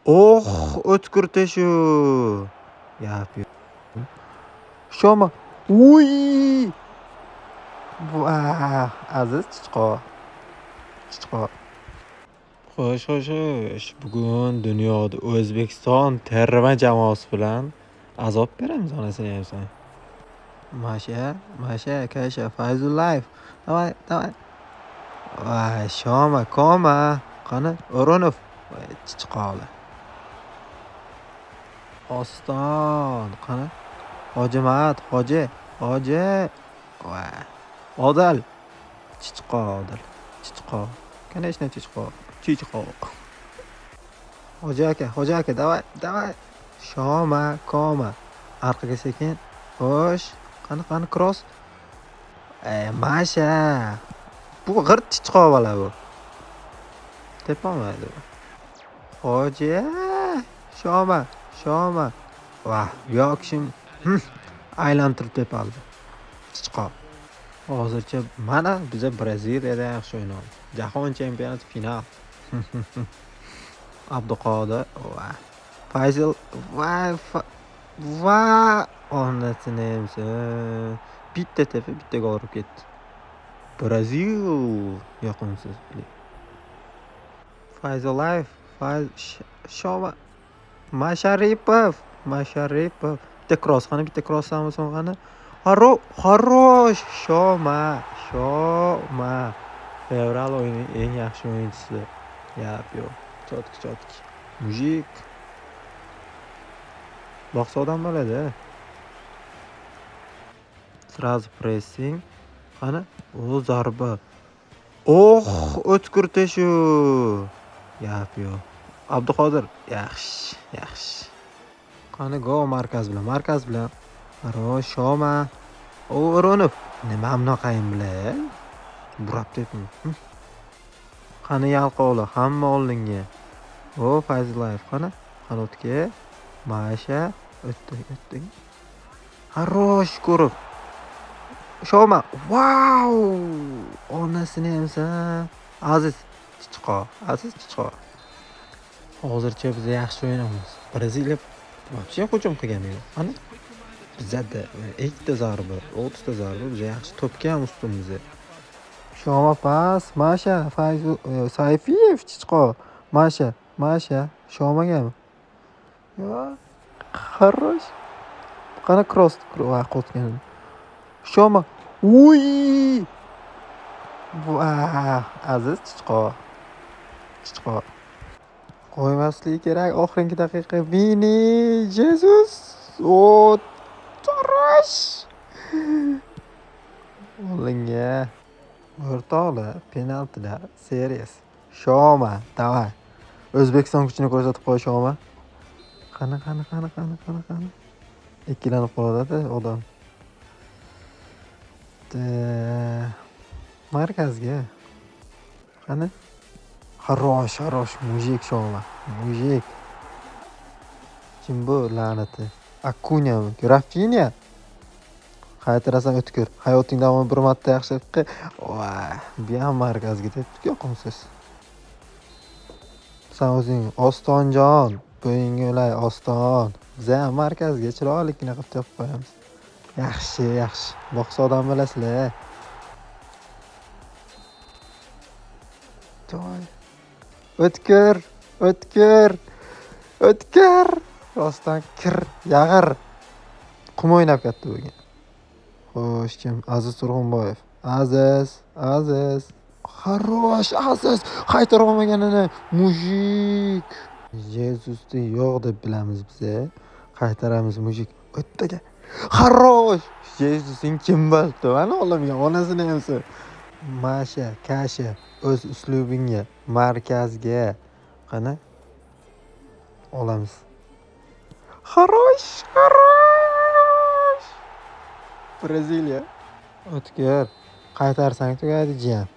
Oh, o'tkir teshuv. Gap yo'q. Shoma. Uy! Va, Aziz Chichqo. Chichqo. Xo'sh, xo'sh, xo'sh. Bugun dunyoda O'zbekiston terma jamoasi bilan azob beramiz onasini yemsan. Masha, Masha, Kasha, Fayzullayev. Давай, давай. Voy, Shoma, Koma. Qani, O'ronov. Voy, Chichqolar. Oston, qani? Hojimat, Hoji, Hoji. Voy. Odil. Chichqo Odil. Chichqo. Конечно, Chichqo. Chichqo. Hoji aka, Hoji aka, давай, давай. Shoma, Koma. Orqaga sekin. Xo'sh, qani, qani cross. Masha. Bu g'irt chichqo bola bu. Tepolmaydi bu. Hoji, Shoma, Shoma. Vah, yo'q aylantirib tepaldi. Chichqo. Hozircha mana biza Braziliyada yaxshi o'ynaymiz. Jahon chempionati final. Abduqodir va Fayzil va va onasini emsin. Bitta tepa, bitta gol urib ketdi. Brazil yoqimsiz. Fayzullayev, Fayz Shoma, Masharipov, Masharipov. Bitta cross qani, bitta crossdan bo'lsin qani. Хорош, Shoma, Shoma. Fevral oyining eng yaxshi o'yinchisi. Gap yo'q. Чётки, чётки. Мужик. Boqsa odam bo'ladi. Сразу pressing. Qani? O zarba. Oh, o'tkir teshuv. Gap yo'q. Abduqodir, yaxshi, yaxshi. Qani go markaz bilan, markaz bilan. Хорош, Shoma. O O'ronov. Nima bunaqayim bilan? Burab tepmi? Qani yalqovlar, hamma oldinga. O Fayzullayev, qani? Qanotga. Masha, o'tdi, o'tdi. Хорош ko'rib. Shoma. Vau! Onasini emsan. Aziz Chichqo, Aziz Chichqo. Hozircha biz yaxshi o'ynaymiz. Braziliya вообще hujum qilgani yo'q. Qani? Bizada ikkita zarba, 30 ta zarba, biz yaxshi to'pga ham ustunmiz. Shoma pas, Masha, Fayzu Sayfiyev Chichqo. Masha, Masha, Shomagami? Yo'q. Хорош. Qani cross, va qo'tgan. Shoma. Uy! Va, Aziz Chichqo. Chichqo. Qo'ymasligi kerak oxirgi daqiqa. Vini Jesus. O, Хорош. Oldinga. O'rtoqlar, penaltilar seriyasi. Shoma, давай. O'zbekiston kuchini ko'rsatib qo'y, Shoma. Qani, qani, qani, qani, qani, qani. Ikkilanib qoladi odam. Markazga. Qani? Хорош, хорош, мужик Shoma. Мужик. Kim bu la'nati? Akunyami? Rafinya. Qaytarasan o'tkir. Hayoting davomida bir marta yaxshi qil. Voy, bu ham markazga tepdi yoqimsiz. San o'zing Ostonjon, bo'yingga o'lay Oston. Biz ham markazga chiroylikgina qilib tepib qo'yamiz. Yaxshi, yaxshi. Boqsa odam bilasizlar. Toy. O'tkir, o'tkir, o'tkir. Rostdan kir, yag'ir. Qum o'ynab ketdi bugun. Xo'sh, kim? Aziz Turg'unboyev. Aziz, Aziz. Хорош, Aziz. Qaytarib olmaganini. Мужик. Jesusni yo'q deb bilamiz biz. Qaytaramiz мужик. O'ttaga. Хорош. Jesusing kim bo'ldi? Mana olamga onasini emsin. Masha, Kasha o'z uslubingga, markazga. Qani? Olamiz. Хорош, хорош. Braziliya. O'tkir. Qaytarsang tugaydi jiyan.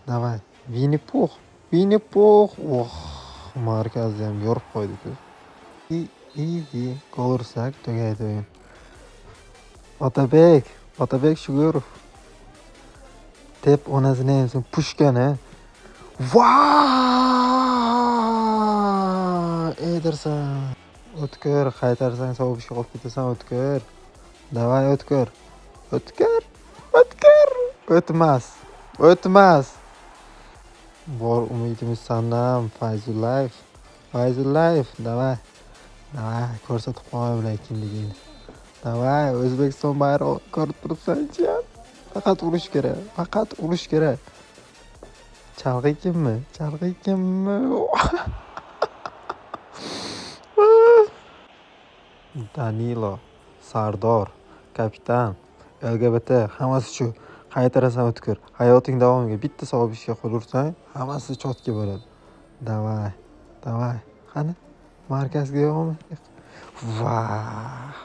Давай. Vini Pux. Vini Pux. Oh, markazni ham yorib qo'ydi-ku. Easy gol ursak tugaydi o'yin. Otabek, Otabek Shukurov. Tep onasini emsin pushkani. Voy! Qaytarsan. O'tkir, qaytarsang sovib ishga qolib ketasan, O'tkir. Давай, O'tkir. O'tkir. O'tkir. O'tmas. O'tmas. Bor umidimiz sandan, Fayzullayev. Fayzullayev, давай. Давай, ko'rsatib qo'y bular kimligini. Давай, O'zbekiston bayrog'i ko'rib turibsan, jiyan. Faqat urish kerak. Faqat urish kerak. Chalg'i kimmi? Chalg'i kimmi? Danilo, Sardor, kapitan, LGBT hammasi shu. Qaytarasan, O'tkir. Hayoting davomiga bitta savob ishga qo'l ursang, hammasi чётко bo'ladi. Давай, давай. Qani? Markazga yo'qmi? Vah.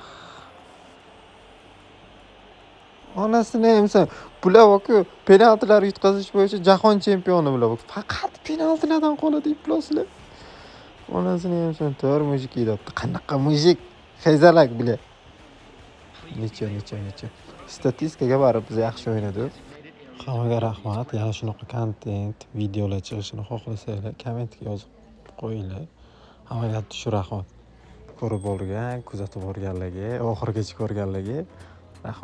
Onasini emsan. Bular ku penaltilar yutqazish bo'yicha jahon chempioni bular. Faqat penaltilardan qoladi ifloslar. Onasini emsan, to'g'ri мужик deyapti. Qanaqa мужик? Hezalak bular. Necha, necha, necha. Statistikaga baribir biz yaxshi o'ynadik. Hammaga rahmat. Yana shunaqa kontent, videolar chiqishini xohlasanglar, kommentga yozib qo'yinglar. Hammaga shu rahmat. Ko'rib borgan, kuzatib borganlarga, oxirigacha ko'rganlarga rahmat.